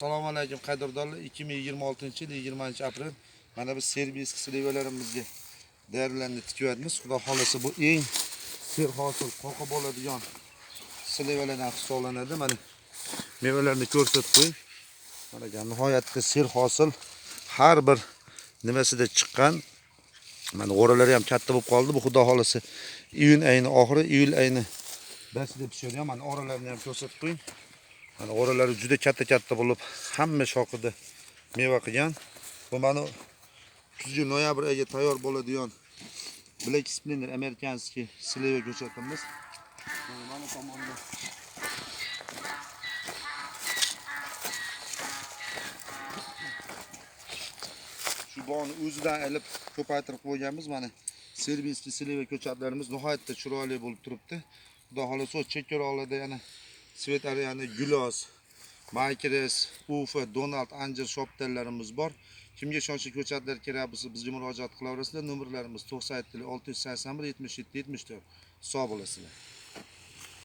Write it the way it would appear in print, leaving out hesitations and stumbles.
Assalomu alaykum qadrdonlar. 2026-yil 20 aprel mana biz сербийский slivalarımizga daralarni tikyapmiz. Xudo xolasa bu eng serhosil qoqib bo'ladigan slivalardan hisoblanadi. Mana mevalarni ko'rsatib qo'ying. Mana nihoyatda serhosil har bir nimasida chiqqan. Mana o'ralari ham katta bo'lib qoldi. Bu xudo xolasa iyun oyini oxiri, iyul oyini boshida pishadigan. Mana oralarini ham ko'rsatib qo'ying. Mana oralari juda katta-katta bo'lib, hamma shoxida meva qilgan. Bu mana kuzgi noyabr oyiga tayyor bo'ladigan Black Splendor американский sliva ko'chatimiz. Mana tomonda shu bog'ni o'zidan ilib ko'paytirib qo'yganmiz. Mana сербийский sliva ko'chatlarimiz nihoyatda chiroyli bo'lib turibdi. Xudo xolasa chekkaroqlarda yana Svetariyani Gulos, Maykres, Ufa, Donald, Anjir shoptallarimiz bor. Kimga ishonchli ko'chatlar kerak bo'lsa bizga murojaat qilaverasizlar. Nomerlarimiz 97 681 77 74. Sog' bo'lasizlar.